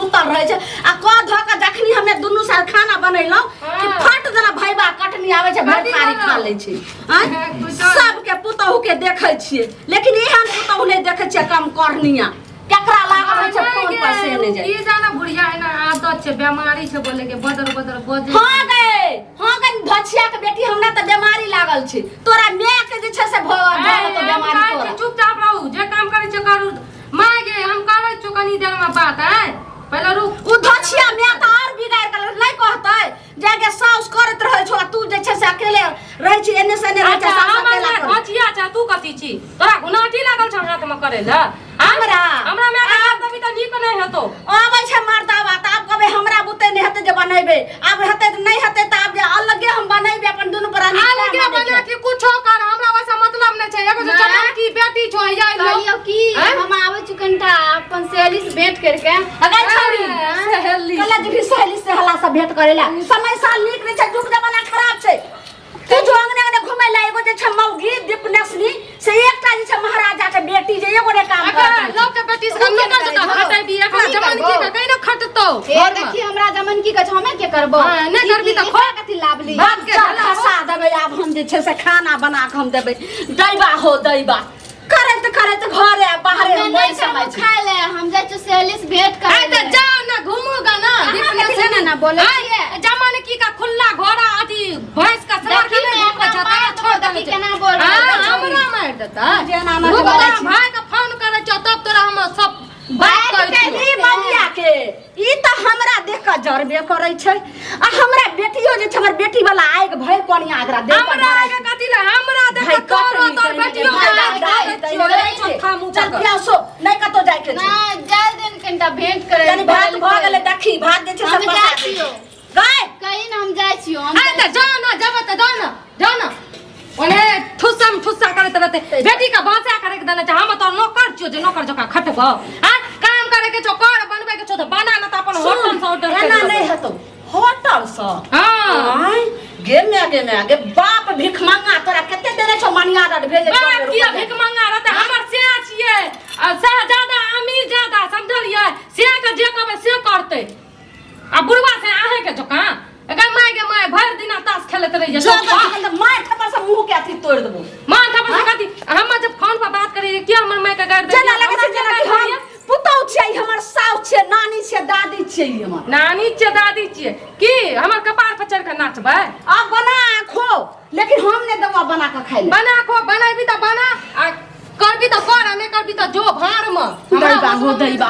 सुतल रहै छै आ कऽ धऽ कऽ जखनी हमे दुनू साल खाना बनेलहुँ कि फट देना भैबा कटनी आबै छै भरि कथी थारी खा करब? लै छै आँय? हँ, कुछो। सबके पुतहु के देखै छियै लेकिन एहन पुतहु नहि देखै छियै कम करनिया केकरा लागल रहै छै फोन पर से नहि जाइ की जाना बुढ़िया एना आदत छै बेमारी छै बोले के बदर बदर बजे हाँ गए हाँ गए धछिया के बेटी हमरा तऽ बीमारी लागल छै तोरा माय के जे छै से भऽ भऽ गेलौ बीमारी तोरा चुपचाप रहू जे काम करै छै करू माय गे हम करै छियौ कनी देर में बात आय पहिले रुक उ धछिया माय तऽ आर बिगाड़ के नहि कहतै जे गे साउस करैत रहै छौ आ तू जे छै से अकेले रहै छी एने से एने रहै छै अच्छा साउस हमर अकेला माय करै धचिया छै तू कथी छी तोरा घुनाटी लागल छौ हाथ में करै लए हमरा? हमरा माय के हाथ देबही तऽ नीक नहि हेतौ आबै छै मर्दाबा तऽ आब कहबै हमरा बुते नहि हेतै जे बनेबै आब हेतै तऽ नहि हेतै तऽ आब जे अलगे हम बनेबै अपन दुनू प्राणी अलगे बना के कुछो कर हमरा वैसा मतलब नहि छै एगो जे माय। चमन की बेटी छौ या कहलियौ की आँय? हम आबै छी कनिटा अपन सहेली से भेंट करके अगर छौड़ी सहेली कला जी सहेली से हला सब भेंट करेला समय साल नीक नहि छै जुग जमाना खराब छै तू जो अंगने अंगने घुमै ला एगो जे छै मौगी दीपनेसनी से एकटा जे छै महाराजा के बेटी जे एगो ने काम अगर करत लोग के बेटी से नौकर जकाँ खटेबी एकरा हम की जमन की करबौ? के कहीं ना खटतौ ए घर में। देखी हमरा जमन की कहै छै हमे के करबो हाँ, नहि करबी तऽ खो। कथी लाभ ली बाप के चल भला हो। खसा देबै आब हम जे छै से खाना बना के हम देबै दैबा हो दैबा करैत करैत घरे आ बाहरे हमे हम नहि वही समय करबो छी खाय ले हम जाइ छियौ सहेली से भेंट ए करे तऽ ले जाओ ना घूमूगा ना अहाँ कथी लए ना बोलै छियै? जमन की का खुला घोड़ा अथी भैंस का सवार देखी के ने, नहीं घूमै एकरा छै मारि तोरा छोड़ देबो, देने देखी छै। केना बोल रहल हाँ, छै। हमरा मारि देतै जेना ना रुक बोलै तोरा छी। भाई के फोन करै छियौ तब तोरा हम सब बात बात कहै छियौ ई मौगिया के ई तऽ हमरा देख कऽ जरबे करै छै आ हमरा बेटियो जे छै हमर बेटी वाला आगि भरि कोनिया एकरा देह पर हमरा धराइ आगे कथी ले हमरा देख भाई के तोरो कटनी तोर करी बेटियो भाई के आगि दाइ धरै तै छियौ, नहि रे छै। चौथा मुँह चल पर। प्यासो नहि कतौ जाइ के छै ना जाय दिन कनिटा भेंट करे कनि भात भऽ गेलै देखी भात जे छै हम से जाइ पसा दै छियौ। छै। गाय कही ना हम जाइ छियौ हम आइ तऽ जा ना जेबै तऽ जा ना जा ना ओने ठुस्सम ठुस्सा करैत रहतै बेटी के बाँचा करे के देने छै हम तो नौकर छियौ जे नौकर जकाँ खटबौ आँ काम करे के छौ कर बनबै के छौ तऽ बना ना तऽ अपन होटल से ऑर्डर एना नहि हेतौ होटल से हाँ आँय, गे माय गे माय गे बाप भिखमंगा तोरा कते देने छौ मनिया डट भेजे छौ बाप किया भीख मंगा रहतै हमर से छियै आ से ज्यादा अमीर ज्यादा समझलियै से के जे कहबै से करतै आ बुढ़वा से अहें के जकाँ एकर माय के माय भरि दिना ताश खेलैत रहिए जा तऽ मार थप्पड़ से मुंह के अथी तोड़ देबो माँ थप्पड़ से कथी हम जब फोन पर बात करिए कि हमर माय के गारि जेना लगै छै जेना कि हम पुतहु छियै हमर साउस छियै नानी छियै दादी छियै ई हमर नानी छियै दादी छियै की हमर कपार पर चढ़ि के नाचबै आब बना खो लेकिन हम नहि देबो बना कऽ खाइ ले बना खो बनैबी तऽ बना आ करबी तऽ कर आ नहि करबी तऽ जो भाड़ में दैबा हो दैबा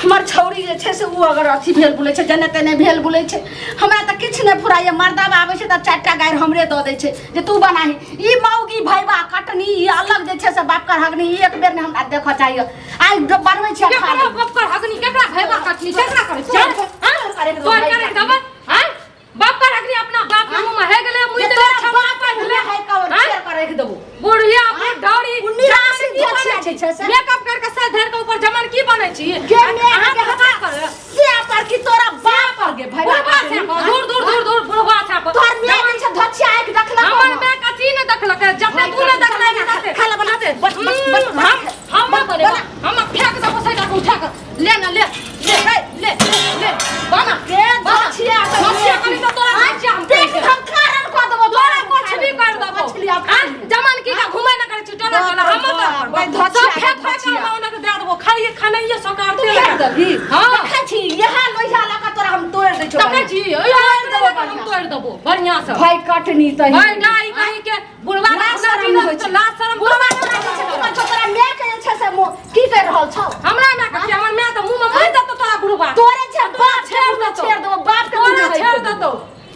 हमर छौड़ी जे छै से ओ अगर अथी भेल बुलै छै जने तेने भेल बुलै छै हमरा तऽ किछु नहि फुराइए मर्दाबा आबै छै तऽ चारिटा गारि हमरे दऽ दै छै जे तू बनाही ई मौगी भैबा कटनी ई अलग जे छै से बाप कर हगनी ई एक बेर नहि हमरा देखऽ चाहिए आइ बनबै छियै खा केकरा ले बाप कर हगनी केकरा भैबा कटनी केकरा करै तोहर छै करे के तोहर करे के देबै हैं बाप कर अग्नि अपना बाप के मुंह में है गेले मुंह जे ते तोरा छापा बाप पर के ले है कवर हैं? चेयर पर रख देबो बुढ़िया बुढ़ ढौरी उ निराशी की धोछिया बनै जे छै से। मेकअप करके सर धर के ऊपर जमन की बनै छी गे मे अहाँ के के हमरा कर से पर की तोरा बाप पर गे भाई बुढ़वा से दूर दूर दूर दूर बुढ़वा से तोहर मे जे छै धोछिया आँखि देखलक हमर मैं कथी ने देखलक जते तू ने देखले ने तते खा ले बना दे बस बस बस हम हम बना। बनेबा हम फेंक देबो सैदा के उठा के ले ना ले ले ले ले बना के धोछिया के धोछिया करी तो तोरा धोछिया हम पेट हम कारण कऽ देबो तोरा कुछ भी कर देबो मछली आब खा लिहे। जमन की का घुमै ना करै छी टोला टोला हम बाप रे, तऽ धोछिया सब फेंक फेंक धोछिया। हम ओना के दे देबो खाइए खानाइए सकारते फेंक देबही हाँ। देखै छी इएह लोहिया लऽ कऽ तोरा हम तोड़ि दै छियौ तकै छी तोड़ि देबो हम तोड़ि देबो बढ़ियां से भाई कटनी तही भाई डाई कहीं के बुढ़वा लाज शरम नहि होइ छै। लाज शरम बुढ़वा तोरा जे छै की कहै छौ, तोरा माय के जे छै से की कहि रहल छौ हमरा माय के हमर माय तऽ मुँह में मुँह देतौ तोरा बुढ़वा तोरे छै बाप छेड़ छेड़ देतौ। छेड़ देबो बाप के तोरा मुँह छेड़ देतौ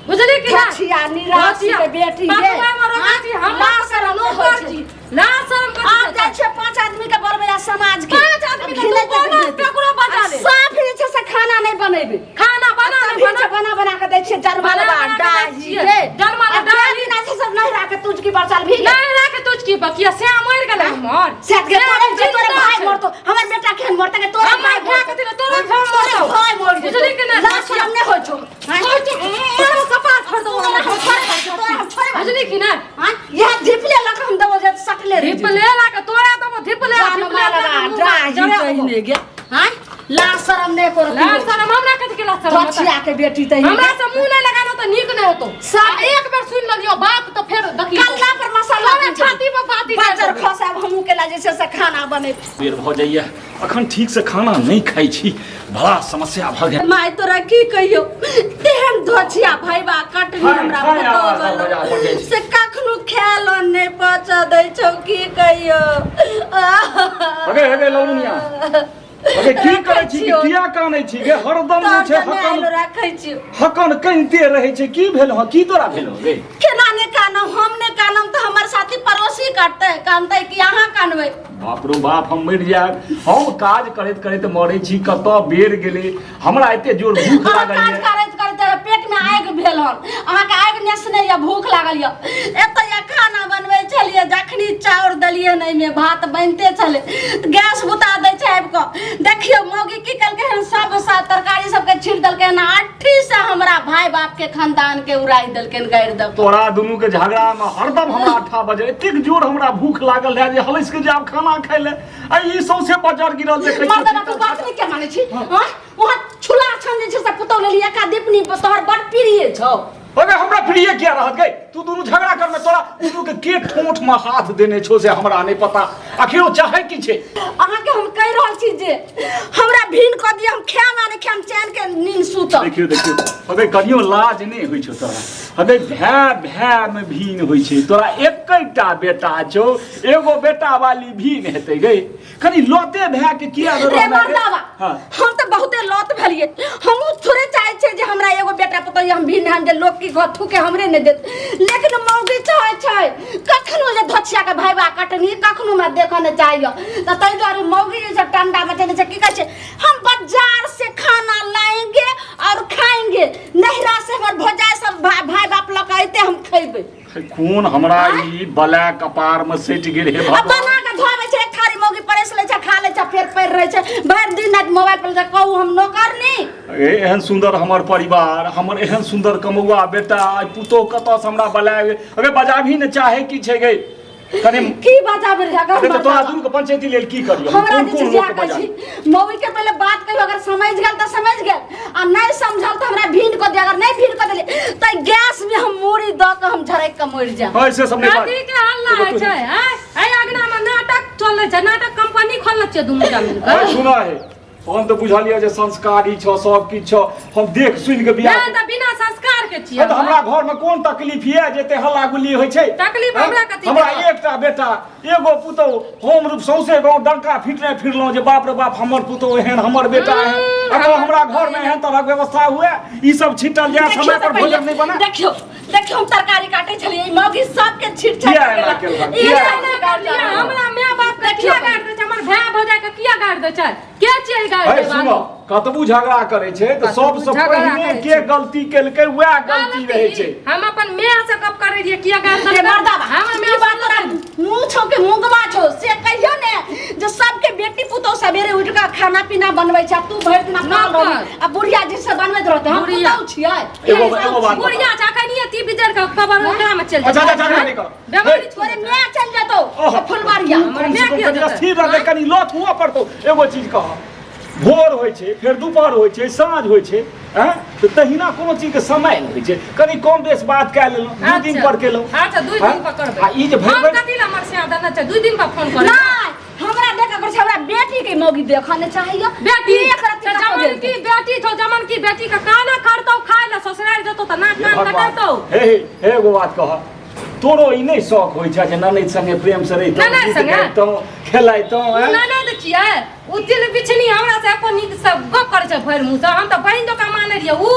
बुझली कि ना धोछिया, निराशी के बेटी गे। पकवाय में रोका छी हम लाज शरम नहि होइ नौकर छै। छी लाज शरम कथी आब छै? जाइ छै पांच आदमी के बोलबै आ समाज के पाँच आदमी के तू घिनैत बोनस घिनैत। ककरो बजा आ ले। साफ जे छै से खाना नहि बनेबै खाना बना ले तभी बना जे बना बना के दै छियै जरमालबा बना बना के दै डाही छियै। गे जरमालबा, आ डाही। के दिना छै सब नहीं राखे तुझकी बरसाल भी नहीं राखे तुझकी बकिया से मर गेलै हमर से के तोरे से जे तोरे जिंदा भाई छै। मरतो हमर बेटा केहन मरते के तोरे हमर भाई भाय कथी ले, तोरे भाय मरतौ। भाई मर जेतौ। बुझली कि नहि? लाज शरम नहि होइ छौ हैं? तोर तो मारो कपार फोड़ दो तोरा हम छोड़े तोरा हम छोड़े बुझली कि नहि हैं? यह धिपले लऽ के हम देबो जे सटले रहि जेतौ। धिपले ला के तोरा देबो धिपले जान धिपले मालवा डाही तहिने गे हैं लाज शरम नहि करत लाज लाज शरम हमरा कथी के लाज शरम होतै? बचिया के बेटी तऽ हमरा से मुंह नहीं लगानो तऽ नीक नहीं होतो सब- एक बेर सुन लियो बात तऽ फेर देखियो कल्ला पर मसाला तोरा छाती पर बाती बाजर खसाब हमहूँ केला जे छै से खाना बनेब बेर भऽ जाइए अखन ठीक से खाना नहि खाइ छी बड़ा समस्या भऽ गेल माय तोरा की कहियो तेहन धोछिया भैबा कटनी खाय, हमरा खाय, पुतोह आवाज गेलो। बजा पड़ जाइ छै। से कखनो खायल नहि पचऽ दै छौ की कहियो अगे अगे लौनिया अगे की करै छी छियौ। किया कानै छी गे हरदम जे छै तोर तऽ नहि आइलो हकन राखै छियौ हकन कनिते रहै छै की भेल हँ की तोरा भेल हँ गे केना नहि कानब हम नहि कानब तऽ हमर साथी पड़ोसी काटतै कानतै कि अहाँ कानबै बाप रो बाप हम मरि जायब हम काज करैत करैत मरै छी कतऽ बेर गेलै हमरा एते जोर भूख अहाँ लागल काज यऽ करैत करैत पेट में आगि भेल हन अहाँके आगि नेसने यऽ भूख लागल यऽ एतऽ यऽ खाना बनबै छलियै जखनी चाउर देलियै हन एहिमे भात बनिते छलै गैस बुता दै छै आबि कऽ देखियौ मौगी की केलकै हन सब तरकारी सबके छीट देलकै हन आठी से हमरा भाय बाप के खानदान के उड़ाइ देलकै हन गाड़ि दऽ कऽ। तोरा दुनू के झगड़ा में हरदम हमरा अठा बजे एतेक जोर हमरा भूख लागल रहै जे हलसि के जायब खाना खाइ ले आ ई सौंसे बजर गिरल देखै छियै। मर्दना तू बात नहीं के मानै छी हाँ वहाँ छुला छन जे छै से पुतौ लेली एका दीपनी तोहर बड़ प्रिय छौ अगे हमरा प्रिय किया रहत गई तू दुनू झगड़ा करमे तोरा दुनू के के ठोंठ में हाथ देने छो से हमरा नहीं पता आखिर ओ चाहे की छै अहाँके हम कहि रहल छी जे हमरा भीन कऽ दिअ हम खायब आ नहि खायब चैन के नींद सुतब देखियो देखियो अगे कनियो लाज नहीं होइ छौ तोरा अगे भै भै में भीन होइ छै तोरा एकैटा बेटा छौ एगो बेटा वाली भीन हेतै गई कनी लते भै के किया रे रहबै मर्दावा हाँ हम तऽ बहुते लत भेलियै हमहूँ थोड़े चाहै छियै जे हमरा एगो बेटा पुतोह हम भीन हम जे लोक की घर थूके हमरे नहि देत लेकिन मौगी चाहै छै कखनो जे धोछिया के भैबा कटनी कखनो हमरा देखऽ नहि चाहैए तऽ ताहि दुआरे मौगी जे छै टंडा मचेने छै की कहै छै हम बाजार से खाना लाएंगे और खाएंगे नहिरा से हमर भौजाई सब भाई बाप लऽ कऽ अयतै हम खैबै कोन हमरा ई बला कपार में सटि गेल हे आ भगवान बना के धोबै छै एक थारी मौगी परसि लै छै खा लै छै फेर पड़ि रहै छै भरि दिन राति मोबाइल पर छै कहू हम नौकर नी ए एहन सुंदर हमर परिवार हमर एहन सुंदर कमौआ बेटा आइ पुतोह कतऽ से हमरा बलाय अगे बजाबही ने चाहे की छै गे कनी की बजाबै रे अगर अरे तऽ तोरा मर्दाबा। दुनू के पंचायती लेल की करियो हम हमरा कोन जे कोन छै लोक के कहै बजाबी छी मौगी के पहिले बात कहियो अगर समझ गेल तऽ समझ गेल आ नहि समझल तऽ हमरा भीन कऽ दे अगर नहि भीन कऽ देली तऽ गैस में हम मूड़ी दऽ कऽ हम झरकि कऽ मरि जायब हँ से सब नहि बात कथी के हल्ला होइ छै आँय? एहि अगना में नाटक चलै छै नाटक कंपनी खोलने छियै दुनू टा मिल कऽ अरे सुना है हम तऽ बुझलियै जे संस्कारी छौ सब किछु छौ हम देख सुनि के बियाह नहि तऽ बिना संस्कार के छियै तऽ हमरा घर में कोन तकलीफ यऽ जे एते हल्ला गुल्ली होइ छै तकलीफ हँ? हमरा कथी हमरा के? एकटा बेटा एगो पुतोह हम रूप सौंसे गाँव डंका फिटने फिरलहुँ जे बाप रे बाप हमर पुतोह एहन हमर बेटा एहन अगर हमरा घर में एहन तरहक व्यवस्था हुए ई सब छिटल जाय देखियौ समय तऽ पर पहिले, भोजन नहि बना देखियौ देखियौ हम तरकारी काटै छलियै ई मौगी सबके छीट छाट किया एना केलक? ई किया? सब नहि किया हमरा माय बाप के देखियौ किया गारि दै छै हमर भाय भौजाइ के किया गारि दै छै के छियै गारि अरे दै सुनो कतबू झगड़ा करै छै तऽ कतबू सबसँ झगड़ा पहिने करै के छै। गलती केलकै वएह गलती रहै छै हम अपन माय से गप करै रहियै किया गारि रे देलकै मर्दाबा हमर ई माय बात तोरा मुँह छौ के मुँगवा छौ से कहियो ने जे सबके बेटी पुतोह सवेरे उठि कऽ खाना पीना बनबै छै आ तू भरि दिन अपना नौकर। रहबही आ बुढ़िया जी से बनबैत रहतै हम बुढ़िया। पुतोह छियै एगो एगो बात बुढ़िया छै अखनिये ती बिजर के कबर ओकरा में चलि अच्छा, अच्छा, झगड़ा नहि कर। बेमारी तोरे माय चलि जेतौ ओह। फुलबारिया हमर कम से माय कम किया कनि जेतै? स्थिर रहतै कनि लत हुअ पड़तौ एगो चीज कह भोर होइ छै फेर दुपहर होइ छै साँझ होइ छै आँय तऽ तहिना कोनो चीजके समय नहि होइ छै कनि कम बेस बात कए लेलहुँ दू दिन पर केलहुँ अच्छा दू आँय? दिन पर करबै आ ई जे भरि हम भरि कथी लए हमर सिया देने छै दू दिन पर फोन करै नहि हमरा देखऽ के छै हमरा बेटी के मौगी देखऽ नहि चाहिए बेटी एक रत्ती तऽ कतौ जमन गेल की बेटी छौ जमन की बेटी के काना खड़तौ खाय लए ससुरारि जेतौ तऽ नाक हे कान भगवान, कटेतौ हे हे हे एगो बात कह तोरो ई नहि शौक होइ छै जे ननैद संगे प्रेम से रहितौं ननैद गीत संगे? गाबितौं खेलाइतौं आँय? ननद छियै उ तिल बिछनी हमरा से एको नीक से गप करै छै भरि मुँह से हम तऽ बहिन जकाँ मानै रहियै उ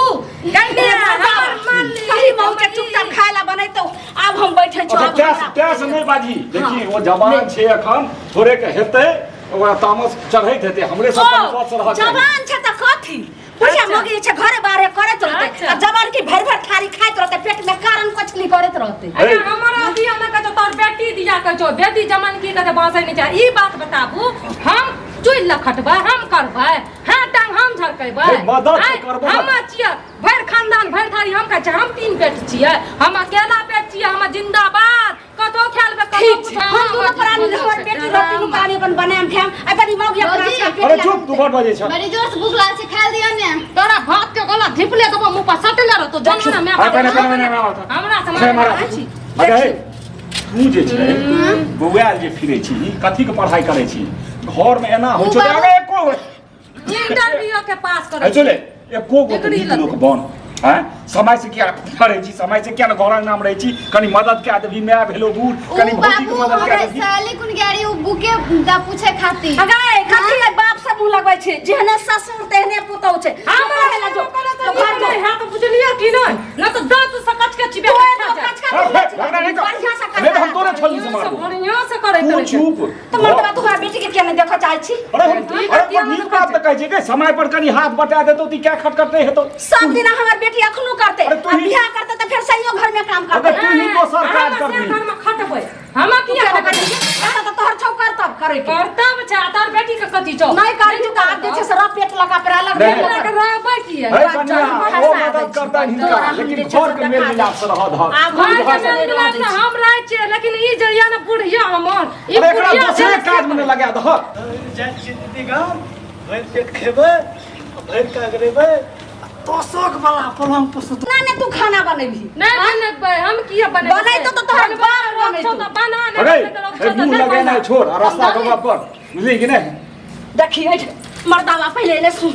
कहने हमर मान ली कही मऊ के चुपचाप खाय ला बनैतौ आब हम बैठे छौ अच्छा आब तैं हमरा- तैं से नहि बाजी देखी ओ जवान छै एखन थोड़े के हेतै ओकरा तामस चढ़ैत हेतै हमरे सब कनि ओ स्वस्थ रहक चाही। जवान छै तऽ कथी बुढ़िया अच्छा। मौगी जे छै घरे बाहरे करैत रहतै अच्छा। आ जवान की भरि भरि थारी खाइत रहतै पेट में कारण कछली करैत रहतै अच्छा हमर दिया ना कहै छौ तोहर बेटी दिया कहै छौ बेटी जमन की कहै बाँसै नहि छै ई बात बताबू हम चुल्हि लए खटबै हम करबै हाथ टांग हम झरकेबै हे, मदद आँय, करबो हम छियै भरि खानदान भरि थारी हम खाइ छियै हम तीन पेट छियै हम अकेला पेट छियै हम जिंदाबाद कतौ खा लेबै कतौ ठीक छै कुछ। हम दुनू प्राणी हमर बेटी रोटी दुनू प्राणी अपन बनाएम खाएम आ बड़ी मौगी अपना भौजी। से अरे चुप तू बड़ बजै छ बड़ी जोर से भूख लागल छै खाय दियौ ने तोरा भात के गला धिपले देबो मुंह पर सटले रहतो जमाना में हाय, पहिने, पहिने, पहिने, पहिने। हमरा हे से मारा मारा छी अरे हे, तू जे छै बौआयल जे फिरै छी कथी के पढ़ाई करै छी घर में एना होइ उ छौ बाबू- अरे एको इंटरव्यू के पास है करे चले एको गो डिग्री नीक लतै। लोक बन हैं समय से किया रहै छी समय से किया ने घर अंगना में रहै छी कनी मदद कए देबही माय भेलो बूढ़ उ कनी भौजी के बाबू मदद कए हमरा देबही सहेली कुन गाड़ी उ बुके दा पूछे खातिर अगै कथी ले बाप से मुंह लगबै छै जेहने ससुर तेहने पुतहु छै हमरा हमरा जो जो तो नीक नहीं है तो बुझलियो कि नहीं न तो दांत से कच के चिबे तोए के तो खा जा। कचका हे, हे, झगड़ा नहीं कर। बढ़िया से नहीं तो हम तोरे छल्ली से बढ़ियां से मारबो बढ़ियां से करैत तू रहै छै। चुप तो मर्दबा तू हमरा बेटी के किया नहीं देखऽ चाहै छी अरे हम ठीक अरे है, पर नीक बात तऽ कहै छै कि समय पर कनी हाथ बटा देतौ तऽ क्या खटखट नहीं हेतौ सब दिन हमर बेटी अखनो करते अरे तू आ ही- बियाह करते तऽ फेर सहियो घर में काम अगर करते तू ही दोसर काज हम से करबी घर में खटबै हम तू किया केना खटबै करै छी? अच्छा तऽ तोहर छौ करतब करे के करतब छै आ तोहर बेटी के कथी छौ नहीं करी तऽ आब जे छै से रह पेट लगा पर अलग नहीं। भेल हमरा के रहबै किया हे कन्या फंसा ओ दै मदद छी। करता हिनका तोरा हम लेकिन जे छै घर से के मेल देखा मिलाप से रह धर आब हम घर के घर से मेल नहीं रह मिलाप दै से छी। हम रहै छियै लेकिन ई जे या ने बुढ़िया हमर ई अरे एकरा बुढ़िया दोसरे जे- काज में लगा दह जाइ छियै दीदी गाम भरि पेट खेबै आ भरि कागरेबै आ तोसक वाला पलंग पर सुतबै ना ने तू खाना बनेबही नहीं बनेबै हम किया बनेबै बनैतो तऽ तोहर बाप बनैतो। तऽ बना नहि अरे बनैतो हे तऽ मुंह नहि लगेनाइ बना। छोड़ आ रास्ता के गप कर बुझली कि नहीं देखी एठ मर्दावा पहिले एले सुन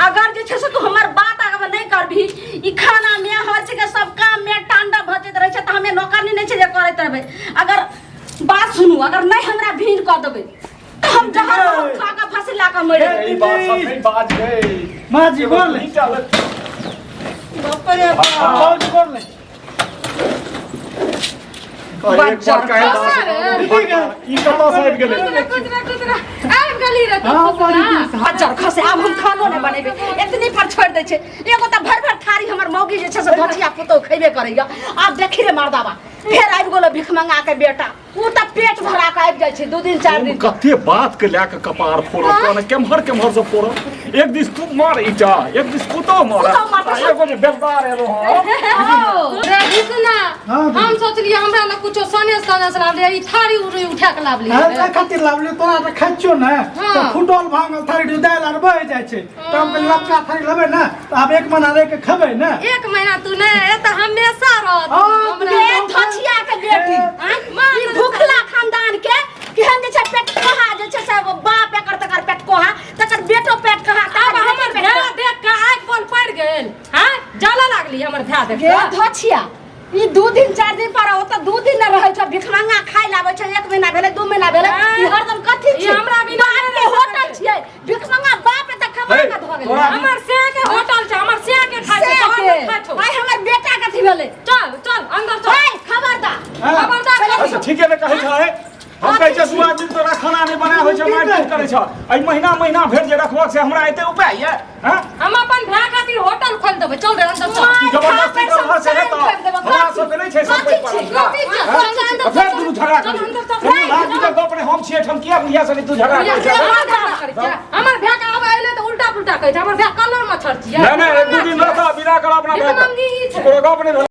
अगर जे छै से तू हमर बात आगे नहीं करबही ई खाना में हर चीज के सब काम में टांडा भजैत रहै छै तऽ हमे नौकरनी नहीं छै जे करैत रहबै अगर बात सुनू अगर नहीं हमरा भीड़ कऽ देबै तऽ हम जहर बहुत खा कऽ फांसी ला कऽ मरि जेबै ई बात सब नहीं बाज गई माँ जी बोल नीचा लग- बाप रे बाप बाबूजी बोल एक बार कहे दास ई कतऽ से आबि गेलै कुदरा कुदरा कुदरा आबि गेली रे तू हाँ, बड़ी कुदरा। दूर से। अच्छा खसे आब हम खानो नहीं बनेबै एतनी पर छोड़ि दै छै एगो तऽ भरि भरि थारी हमर मौगी जे छै से धोतिया पुतोहु खयबे करैया आब देखी रे मर्दाबा फेर आबि गेलो भिखमंगा के बेटा उ तऽ पेट भरा के आबि जाइ छै 2 दिन 4 हम दिन कते बात के लए के कपार फोड़ब तहन केम्हर केम्हर से फोड़ब एक दिस तू मार ईटा एक दिस पुतोह मार पुतोह मारतौ। आ एगो जे बेलदार एलो हँ रे कृष्णा हाँ, हम सोचलियै हमरा लग कुछो सने सने से लाबलियै ई थारी उरी उठा के लाबलियै हाँ, एहि खातिर लाबलियै तोरा तऽ खाइ छियौ ने हाँ। तऽ फूटल भांगल थारी जो दालि आर बहि जाइ छै तऽ हम कहलियै लपका थारी लेबै ने तऽ आब एक महीना रहि के खेबै ने एक महीना तू नहि एतऽ हमेशा रहत हाँ, हमरा ए धोतिया के बेटी आँय, माँ ई भूखला खानदान के केहन जे छै पेट कोहा जे छै से बाप एकर तकर पेट कोहा तकर बेटो पेट कहा आब हमर भाय देख के आगि बल पड़ि गेल आँय जलऽ लागली हमर भाय देख गे के धोछिया ई 2 दिन 4 दिन पर ओतऽ 2 दिन न रहै छै भिखमंगा खाइ लाबै छै 1 महीना भेलै 2 महीना भेलै ई हरदम कथी ई छै हमरा बिना बाप के नहि रहि होटल सकै छियै भिखमंगा बाप एतऽ कमा हे, कऽ धऽ गेलै तोरा हमर से के होटल छै हमर से के खाइ छै से तोहर के नहि खाइ छौ आइ हमर बेटा कथी भेलै चल चल अंदर चल ओइ खबरदार हाँ। खबरदार अच्छा ठीके ने कहै छै हम कहै छै दू आदमी तोरा खाना नहि बनाय होइ छै मारि पीट करै छ एहि महीना महीना भेट जे रखबक से हमरा एते उपाय ये हैं हम अपन भाय खातिर होटल खोल देबै चल रे अंदर चल तू जबरदस्ती करबह से हेतौ हमरा सबके नहि छै सब कोइ कथी छै? परम्परा कथी छै? फेर दुनू झगड़ा चल करी अंदर चल। दुनू भाई के गप नहि हम छियै एहिठाम किया बुढ़िया से तू झगड़ा करै छै हमर भाय के आब एलै तऽ उल्टा पुल्टा कहै छै हमर भाय कलर मच्छर छियै नहि नहि एक दू दिन रह विदा कर अपना भाई भिखमंगी ई के छै। कोनो गप नहि भेल।